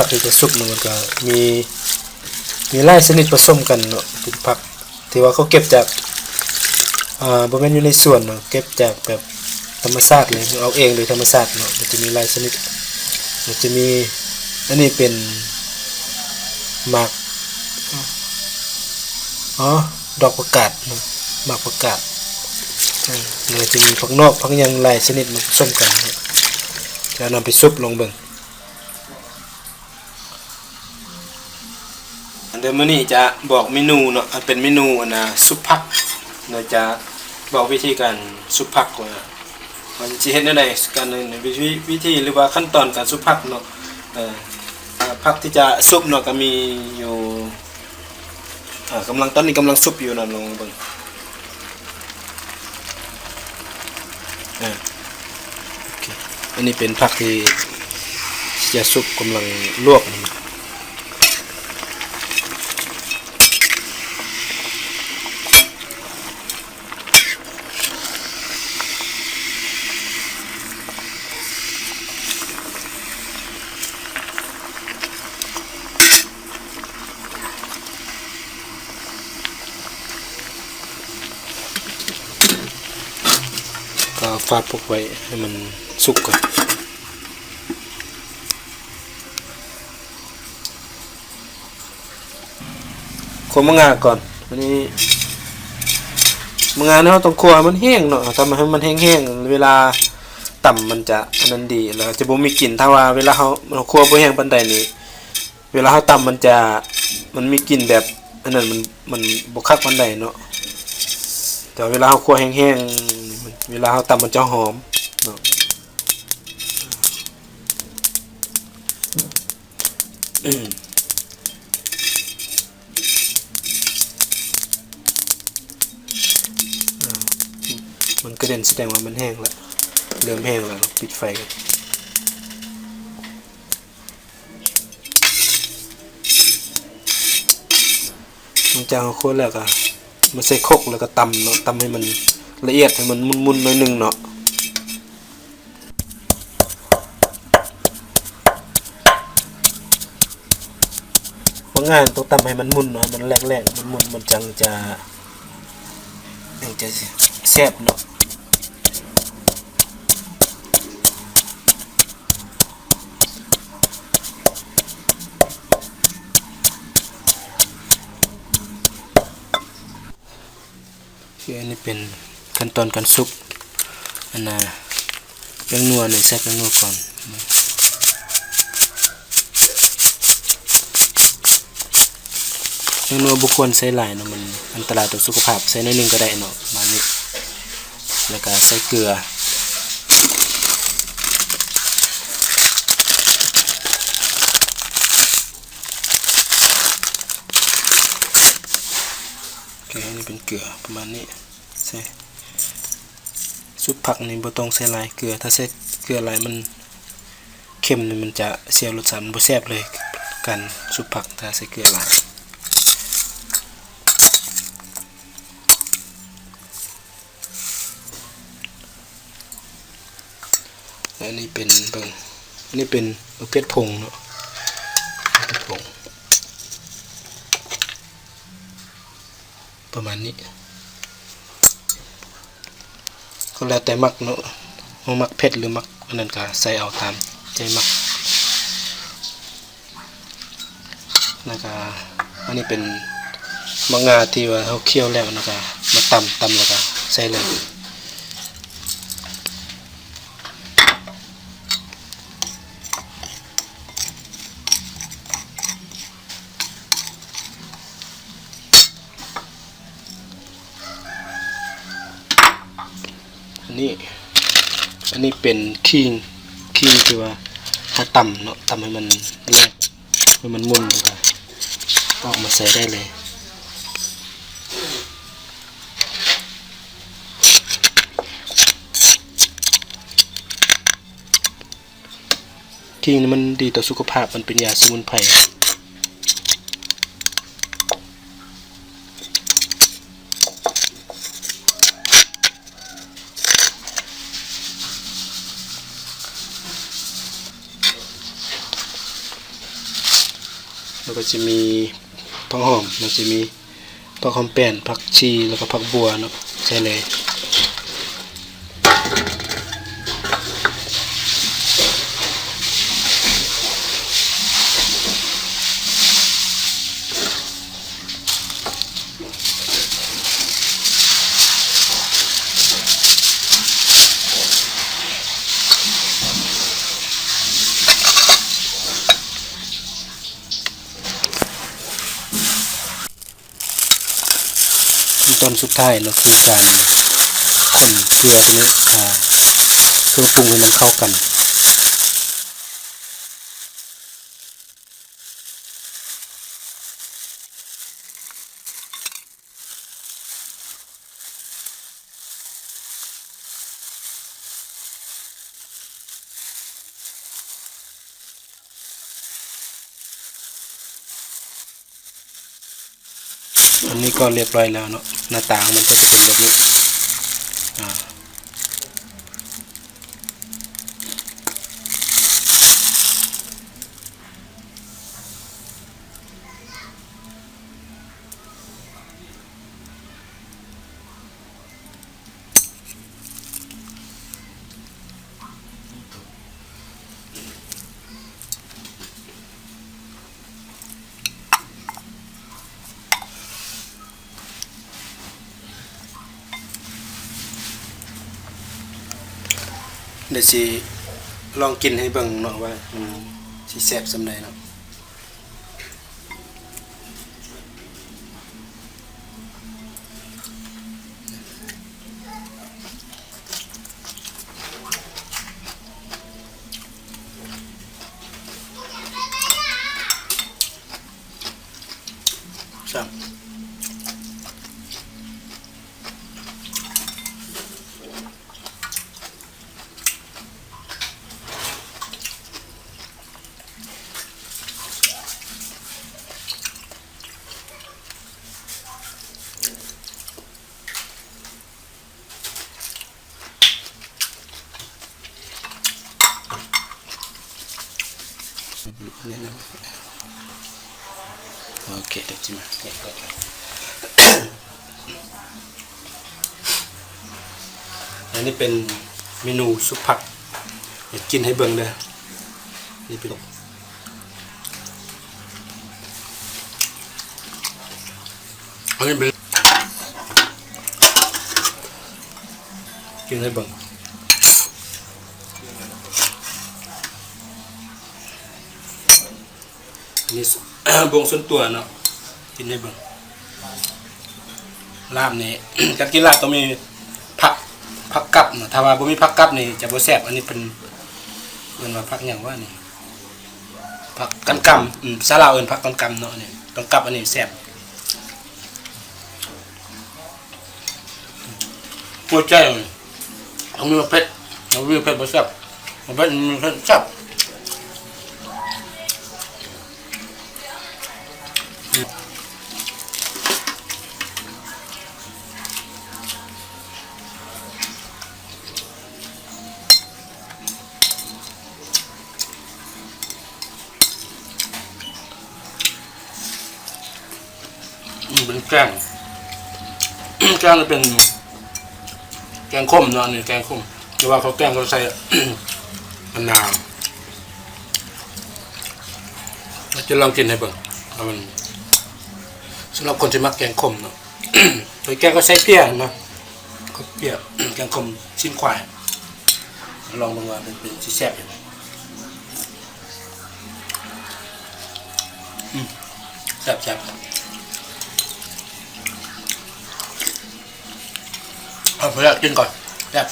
ຜັກທີ່ຈະສຸກເນາະ ມັນກະມີ ມີຫຼາຍຊະນິດປະສົມກັນເນາະ ເປັນຜັກ ທີ່ວ່າເຂົາເກັບຈາກ ເອີ ບໍ່ແມ່ນຢູ່ໃນສວນເນາະ ເກັບຈາກແບບທຳມະຊາດເລີຍ ເອົາເອງໂດຍທຳມະຊາດເນາະ ມັນຈະມີຫຼາຍຊະນິດ ມັນຈະມີ ອັນນີ້ເປັນໝາກ ອໍ ດອກຜັກກາດເນາະ ໝາກຜັກກາດ ເອີ ແລ້ວຈະມີຜັກນອກ ຜັກຫຍັງຫຼາຍຊະນິດມາປະສົມກັນເນາະ ຈະນຳໄປສຸບລອງເບິ່ງ. ອັນເດີ ມື້ນີ້ຈະບອກເມນູເນາະ ອັນເປັນເມນູອັນນ່າ ຊຸບຜັກເນາະ ຈະບອກວິທີການຊຸບຜັກວ່າ ວ່າຊິເຮັດແນວໃດ ການ ວິທີ ວິທີ ຫຼືວ່າຂັ້ນຕອນການຊຸບຜັກເນາະ ເອີ ອ່າ ຜັກທີ່ຈະຊຸບເນາະ ກະມີຢູ່ ອ່າ ກຳລັງ ຕອນນີ້ກຳລັງຊຸບຢູ່ເນາະ ລອງເບິ່ງ. ອ່າ ໂອເຄ ອັນນີ້ເປັນຜັກທີ່ຈະສຸກ ກຳລັງລວກ. ກໍຝາປົກໄວ້ໃຫ້ມັນສຸກກ່ອນ ຂົ້ວໝາກງາກ່ອນ. ບາດນີ້ໝາກງານີ້ເຮົາຕ້ອງຂົ້ວໃຫ້ມັນແຫ້ງເນາະ ທຳໃຫ້ມັນແຫ້ງໆ ເວລາຕຳມັນຈະອັນນັ້ນດີ ແລ້ວຈະບໍ່ມີກິ່ນ ຖ້າວ່າເວລາເຮົາ ເຮົາຂົ້ວບໍ່ແຫ້ງປານໃດນີ້ ເວລາເຮົາຕຳມັນຈະ ມັນມີກິ່ນແບບອັນນັ້ນ ມັນ ມັນບໍ່ຄັກປານໃດເນາະ ແຕ່ເວລາເຮົາຂົ້ວແຫ້ງໆ ເວລາເຮົາຕຳມັນຈະຫອມເນາະ. ມັນກະເດັນ ສະແດງວ່າມັນແຫ້ງລະ ເລີ່ມແຫ້ງລະ ປິດໄຟກ່ອນ. ຫຼັງຈາກເຮົາຄົນແລ້ວກະມາໃສ່ຄົກ ແລ້ວກະຕຳເນາະ ຕຳໃຫ້ມັນລະອຽດ ໃຫ້ມັນໝຸ່ນໆ ໜ້ອຍໜຶ່ງເນາະ. ໝາກງາຕ້ອງຕຳໃຫ້ມັນໝຸ່ນເນາະ ໃຫ້ມັນແຫຼກໆ ໝຸ່ນໆ ມັນຈັ່ງຈະ ຈັ່ງຈະແຊບເນາະ. ໂອເຄ ອັນນີ້ເປັນຂັ້ນຕອນການສຸກ ອັນນ່າ ແປ້ງນົວນີ້ ໃສ່ແປ້ງນົວກ່ອນ. ແປ້ງນົວບໍ່ຄວນໃສ່ຫຼາຍເນາະ ມັນອັນຕະລາຍຕໍ່ສຸຂະພາບ ໃສ່ໜ້ອຍໜຶ່ງກໍໄດ້ເນາະ ປະມານນີ້ ແລ້ວກະໃສ່ເກືອ. ໂອເຄ ອັນນີ້ເປັນເກືອປະມານນີ້ ໃສ່ ຊຸບຜັກນີ້ບໍ່ຕ້ອງໃສ່ຫຼາຍເກືອ ຖ້າໃສ່ເກືອຫຼາຍມັນເຄັມນີ້ ມັນຈະເສຍລົດຊາດ ມັນບໍ່ແຊບເລີຍ ການຊຸບຜັກຖ້າໃສ່ເກືອຫຼາຍ. ແລະ ອັນນີ້ເປັນ ເບິ່ງ ອັນນີ້ເປັນໝາກເຜັດຜົງເນາະ ໝາກເຜັດຜົງ ປະມານນີ້ ກໍແລ້ວແຕ່ມັກເນາະ ເຮົາມັກເຜັດ ຫຼື ມັກອັນນັ້ນກະໃສ່ເອົາຕາມໃຈມັກ. ແລ້ວກະ ອັນນີ້ເປັນໝາກງາທີ່ວ່າເຮົາຄ້ຽວແລ້ວ ແລ້ວກະມາຕຳ ຕຳແລ້ວກະໃສ່ເລີຍ. ອັນນີ້ ອັນນີ້ເປັນຂີງ ຂີງທີ່ວ່າເຮົາຕຳເນາະ ຕຳໃຫ້ມັນແຫຼກ ໃຫ້ມັນໝຸ່ນ ແລ້ວກະເອົາອອກມາໃສ່ໄດ້ເລີຍ. ຂີງນີ້ມັນດີຕໍ່ສຸຂະພາບ ມັນເປັນຢາສະໝຸນໄພ. ໂ ແລ້ວກໍຈະມີຜັກຫອມ ແລ້ວຈະມີຜັກຫອມແປ້ນ ຜັກຊີ ແລ້ວກໍຜັກບົ່ວເນາະ ໃສ່ເລີຍ. ຂັ້ນຕອນສຸດທ້າຍເນາະ ຄືການຄົນເພື່ອໃຫ້ ອ່າ ເຄື່ອງປຸງໃຫ້ມັນເຂົ້າກັນ. ອັນນີ້ກໍລຽບຮ້ອຍແລ້ວເນາະ ໜ້າຕາຂອງມັນກໍຈະເປັນແບບນີ້ ອາ. ດຽວຊິລອງກິນໃຫ້ເບິ່ງເນາະ ວ່າມັນຊິແຊບສ່ຳໃດເນາະ. ແຊບ. ໂອເຄ ດຽວຊິມາ ອັນນີ້ເປັນເມນູຊຸບຜັກ ດຽວກິນໃຫ້ເບິ່ງເດີ ນີ້ເປັນ ອັນນີ້ເປັນ ກິນໃຫ້ເບິ່ງ ອັນນີ້ ບ່ວງສ່ວນຕົວເນາະ ກິນໃຫ້ເບິ່ງ ລາບນີ້ ການກິນລາບຕ້ອງມີຜັກ ຜັກກັບເນາະ ຖ້າວ່າບໍ່ມີຜັກກັບນີ້ຈະບໍ່ແຊບ ອັນນີ້ເພິ່ນເອີ້ນວ່າຜັກຫຍັງວະນີ້ ຜັກກັນກຳ ອືມ ພາສາລາວເອີ້ນຜັກກັນກຳເນາະ ອັນນີ້ ກັນກັບ ອັນນີ້ແຊບ. ຫົວໃຈ ຕ້ອງມີໝາກເຜັດ ຖ້າບໍ່ມີໝາກເຜັດບໍ່ແຊບ ໝາກເຜັດ ໝາກເຜັດແຊບ. ອືມ ເປັນແກງ ແກງນີ້ເປັນແກງຂົມເນາະ ອັນນີ້ແກງຂົມ ແຕ່ວ່າເຂົາແກງເຂົາໃສ່ ອັນນ່າ ຈະລອງກິນໃຫ້ເບິ່ງ ວ່າມັນ ສຳລັບຄົນທີ່ມັກແກງຂົມເນາະ ໂດຍແກງກໍໃສ່ເປຍເນາະ ເປຍ ແກງຂົມຊີ້ນຄວາຍ ລອງເບິ່ງວ່າເປັນ ເປັນ ຊິແຊບຢູ່ບໍ່. ອືມ ແຊບໆ ເອົາ ຂໍອະນຸຍາດກິນກ່ອນ ແຊບ.